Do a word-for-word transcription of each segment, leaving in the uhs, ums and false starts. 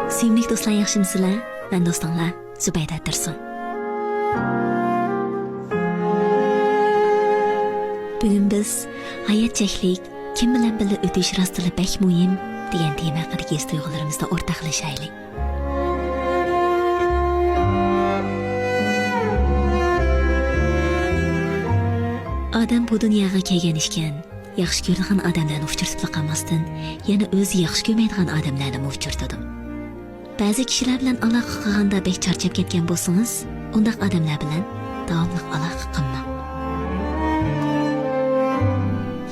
سۆيۈملۈك دوستلار، ياخشىمۇسىلەر؟ مەن دوستۇڭلار زۇبەيدە تۇرسۇن. بۈگۈن بىز ھايات چەكلىك، كىم بىلەن بىللە ئۆتۈش راستلا بەك مۇھىم دېگەن تېما ھەققىدىكى ھېس تۇيغۇلىرىمىزنى ئورتاقلىشايلى. ئادەم بۇ دۇنياغا كەلگەن ئىكەن، ياخشى كۆرىدىغان ئادەملەرنى ئۇچرىتىپلا قالماستىن، يەنە ئۆزى ياخشى كۆرمەيدىغان ئادەملەرنىمۇ ئۇچرىتىدۇ. بەزى كىشىلەر بىلەن ئالاقە قىلغاندا بەك چارچاپ كەتكەن بولسىڭىز، ئۇنداق ئادەملەر بىلەن داۋاملىق ئالاقە قىلماڭ.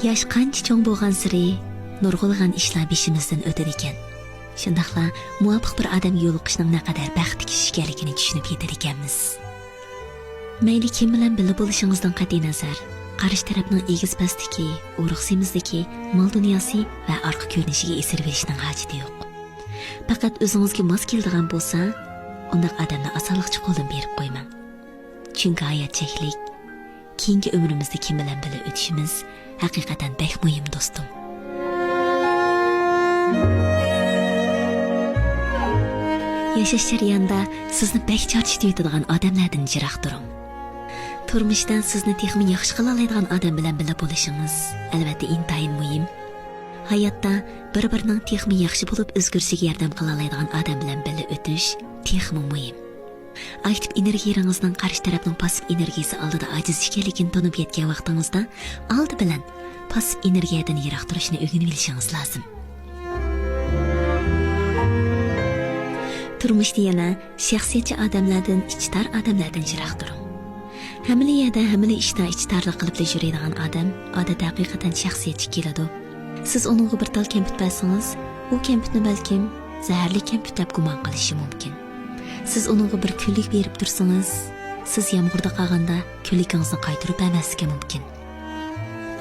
ياش قانچە چوڭ بولغانسېرى، نۇرغۇنلىغان ئىشلار بېشىمىزدىن ئۆتىدىكەن. شۇنداقلا مۇۋاپىق بىر ئادەمگە يولۇقۇشنىڭ نەقەدەر بەختلىك ئىش ئىكەنلىكىنى چۈشىنىپ يېتىدىكەنمىز. مەيلى كىم بىلەن بىللە بولۇشىڭىزدىن قەتئىينەزەر، قارشى تەرەپنىڭ ئېگىز-پەستىكى، ئورۇق-سېمىزلىكى، مال-دۇنياسى ۋە ئارقا كۆرۈنۈشىگە ئېسىلىۋېلىشنىڭ ھاجىتى يوق. پەقەت ئۆزىڭىزگە ماس كېلىدىغان بولسا، ئۇنداق ئادەمنى ئاسانلىقچە قولدىن بېرىپ قويماڭ. چۈنكى ھايات چەكلىك. كېيىنكى ئۆمرىمىزدە كىم بىلەن بىللە ئۆتۈشىمىز ھەقىقەتەن بەك مۇھىم، دوستۇم. ياشاش جەريانىدا سىزنى بەك چارچىتىۋېتىدىغان ئادەملەردىن يىراق تۇرۇڭ. تۇرمۇشتا سىزنى تېخىمۇ ياخشى قىلالايدىغان ئادەم بىلەن بىللە بولۇشىڭىز، ئەلۋەتتە، ئىنتايىن مۇھىم. ھاياتتا بىر-بىرىنىڭ تېخىمۇ ياخشى بولۇپ ئۆزگىرىشىگە ياردەم قىلالايدىغان ئادەم بىلەن بىللە ئۆتۈش تېخىمۇ مۇھىم. ئاكتىپ ئېنېرگىيىڭىزنىڭ قارشى تەرەپنىڭ پاسسىپ ئېنېرگىيىسى ئالدىدا ئاجىز ئىكەنلىكىنى تونۇپ يەتكەن ۋاقتىڭىزدا، ئالدى بىلەن پاسسىپ ئېنېرگىيەدىن يىراق تۇرۇشنى ئۆگىنىۋېلىشىڭىز لازىم. تۇرمۇشتا يەنە شەخسىيەتچى ئادەملەردىن، ئىچى تار ئادەملەردىن يىراق تۇرۇڭ. ھەممىلا يەردە، ھەممىلا ئىشتا ئىچى تارلىق قىلىپلا يۈرىدىغان ئادەم، ئادەتتە، ھەقىقەتەن شەخسىيەتچى كېلىدۇ. سىز ئۇنىڭغا بىر تال كەمپۈت بەرسىڭىز، ئۇ كەمپۈتنى بەلكىم زەھەرلىك كەمپۈت دەپ گۇمان قىلىشى مۇمكىن. سىز ئۇنىڭغا بىر كۈنلۈك بېرىپ تۇرسىڭىز، سىز يامغۇردا قالغاندا كۈنلۈكىڭىزنى قايتۇرۇپ بەرمەسلىكى مۇمكىن.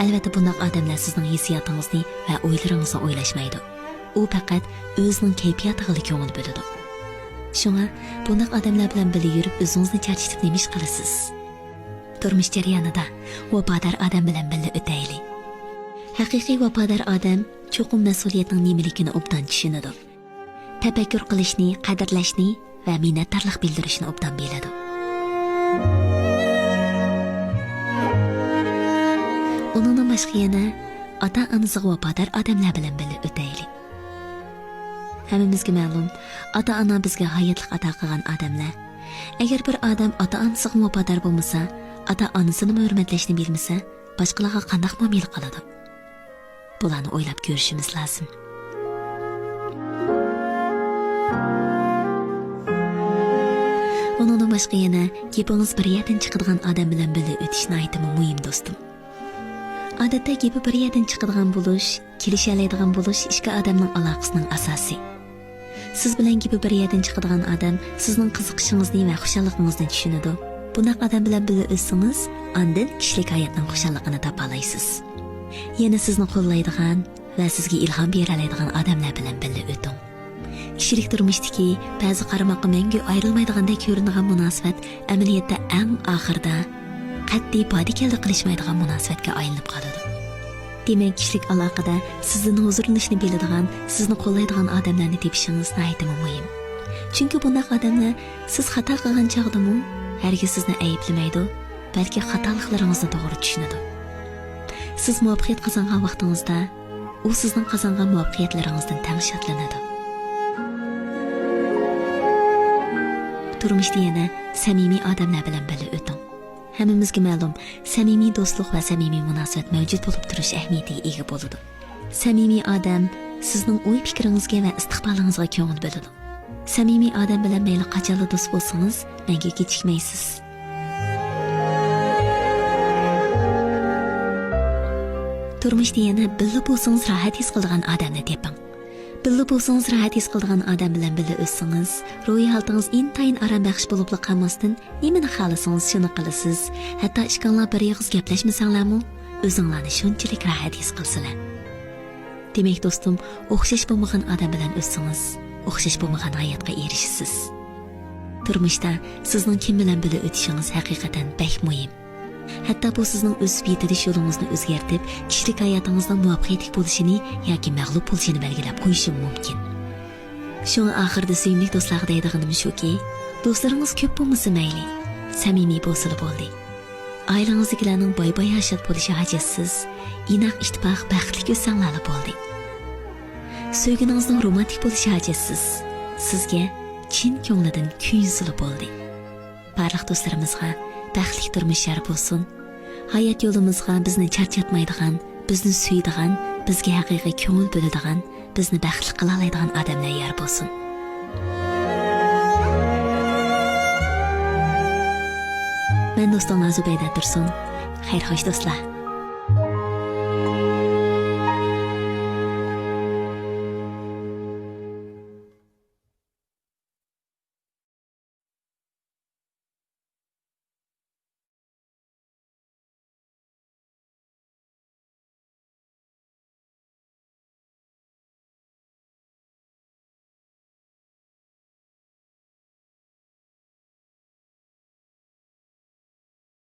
ئەلۋەتتە، بۇنداق ئادەملەر سىزنىڭ ھېسسىياتىڭىزنى ۋە ئويلىرىڭىزنى ئويلاشمايدۇ. ئۇ پەقەت ئۆزىنىڭ كەيپىياتىغىلا كۆڭۈل بۆلىدۇ. شۇڭا بۇنداق ئادەملەر بىلەن بىللە يۈرۈپ ئۆزىڭىزنى چارچىتىپ نېمە ئىش قىلىسىز؟ تۇرمۇش جەريانىدا ۋاپادار ئادەم بىلەن بىللە ئۆتەيلى. ھەقىقىي ۋاپادار ئادەم چوقۇم مەسئۇلىيەتنىڭ نېمىلىكىنى ئوبدان چۈشىنىدۇ. تەپەككۇر قىلىشنى، قەدىرلەشنى ۋە مىننەتدارلىق بىلدۈرۈشنى ئوبدان بىلىدۇ. ئۇنىڭدىن باشقا يەنە ئاتا-ئانىسىغا ۋاپادار ئادەملەر بىلەن بىللە ئۆتەيلى. ھەممىمىزگە مەلۇم، ئاتا-ئانا بىزگە ھاياتلىق ئاتا قىلغان ئادەملەر. ئەگەر بىر ئادەم ئاتا-ئانىسىغا ۋاپادار بولمىسا، ئاتا-ئانىسىنىمۇ ھۆرمەتلەشنى بىلمىسە، باشقىلارغا قانداق مۇئامىلە قىلىدۇ؟ بۇلارنى ئويلاپ كۆرۈشىمىز لازىم. ئۇنىڭدىن باشقا يەنە گېپىڭىز بىر يەردىن چىقىدىغان ئادەم بىلەن بىللە ئۆتۈش ناھايىتىمۇ مۇھىم، دوستۇم. ئادەتتە گېپى بىر يەردىن چىقىدىغان بولۇش، كېلىشەلەيدىغان بولۇش ئىككى ئادەمنىڭ ئالاقىسىنىڭ ئاساسى. سىز بىلەن گېپى بىر يەردىن چىقىدىغان ئادەم سىزنىڭ قىزىقىشىڭىزنى ۋە خۇشاللىقىڭىزنى چۈشىنىدۇ. بۇنداق ئادەم بىلەن بىللە ئۆتسىڭىز، ئاندىن كىشىلىك ھاياتنىڭ خۇشاللىقىنى تاپالايسىز. يەنە سىزنى قوللايدىغان ۋە سىزگە ئىلھام بېرەلەيدىغان ئادەملەر بىلەن بىللە ئۆتۈڭ. كىشىلىك تۇرمۇشتىكى بەزى قارىماققا مەڭگۈ ئايرىلمايدىغاندەك كۆرۈنىدىغان مۇناسىۋەت ئەمەلىيەتتە ئەڭ ئاخىرىدا قەتئىي بادى-كەللە قىلىشمايدىغان مۇناسىۋەتكە ئايلىنىپ قالىدۇ. دېمەك، كىشىلىك ئالاقىدە سىزدىن ھۇزۇرلىنىشنى بىلىدىغان، سىزنى قوللايدىغان ئادەملەرنى تېپىشىڭىز ناھايىتىمۇ مۇھىم. چۈنكى بۇنداق ئادەملەر سىز خاتا قىلغان چاغدىمۇ ھەرگىز سىزنى ئەيىبلىمەيدۇ، بەلكى خاتالىقلىرىڭىزنى توغرا چۈشىنىدۇ. سىز مۇۋەپپەقىيەت قازانغان ۋاقتىڭىزدا ئۇ سىزنىڭ قازانغان مۇۋەپپەقىيەتلىرىڭىزدىن تەڭ شادلىنىدۇ. تۇرمۇشتا يەنە سەمىمىي ئادەملەر بىلەن بىللە ئۆتۈڭ. ھەممىمىزگە مەلۇم، سەمىمىي دوستلۇق ۋە سەمىمىي مۇناسىۋەت مەۋجۇت بولۇپ تۇرۇش ئەھمىيىتىگە ئىگە بولىدۇ. سەمىمىي ئادەم سىزنىڭ ئوي-پىكرىڭىزگە ۋە ئىستىقبالىڭىزغا كۆڭۈل بۆلىدۇ. سەمىمىي ئادەم بىلەن مەيلى قاچانلا دوست بولسىڭىز، مەڭگۈ كېچىكمەيسىز. تۇرمۇشتا يەنە بىللە بولسىڭىز راھەت ھېس قىلىدىغان ئادەمنى تېپىڭ. بىللە بولسىڭىز راھەت ھېس قىلىدىغان ئادەم بىلەن بىللە ئۆتسىڭىز، روھىي ھالىتىڭىز ئىنتايىن ئارام بەخش بولۇپلا قالماستىن، نېمىنى خالىسىڭىز شۇنى قىلىسىز. ھەتتا ئىككىڭلار بىر ئېغىز گەپلەشمىسەڭلارمۇ، ئۆزۈڭلارنى شۇنچىلىك راھەت ھېس قىلىسىلەر. دېمەك، دوستۇم، ئوخشاش بولمىغان ئادەم بىلەن ئۆتسىڭىز، ئوخشاش بولمىغان ھاياتقا ئېرىشىسىز. تۇرمۇشتا سىزنىڭ كىم بىلەن بىللە ئۆتۈشىڭىز ھەقىقەتەن بەك مۇھىم. ھەتتا بۇ سىزنىڭ ئۆسۈپ يېتىلىش يولىڭىزنى ئۆزگەرتىپ، كىشىلىك ھاياتىڭىزنىڭ مۇۋەپپەقىيەتلىك بولۇشىنى ياكى مەغلۇپ بولۇشىنى بەلگىلەپ قويۇشىمۇ مۇمكىن. شۇڭا ئاخىرىدا سۆيۈملۈك دوستلارغا دەيدىغىنىم شۇكى، دوستلىرىڭىز كۆپ بولمىسا مەيلى، سەمىمىي بولسىلا بولدى. ئائىلىڭىزدىكىلەرنىڭ باي-باي ھاشات بولۇشى ھاجەتسىز، ئىناق، ئىتتىپاق، بەختلىك ئۆتسەڭلارلا بولدى. سۆيگىنىڭىزنىڭ رومانتىك بولۇشى ھاجەتسىز، سىزگە چىن كۆڭلىدىن كۆيۈنسىلا بولدى. بارلىق دوستلىرىمىزغا بەختلىك تۇرمۇش يار بولسۇن. ھايات يولىمىزغا بىزنى چارچاتمايدىغان، بىزنى سۆيىدىغان، بىزگە ھەقىقىي كۆڭۈل بۆلىدىغان، بىزنى بەختلىك قىلالايدىغان ئادەملەر يار بولسۇن. مەن دوستۇڭلار زۇبەيدە تۇرسۇن. خەير خوش دوستلار.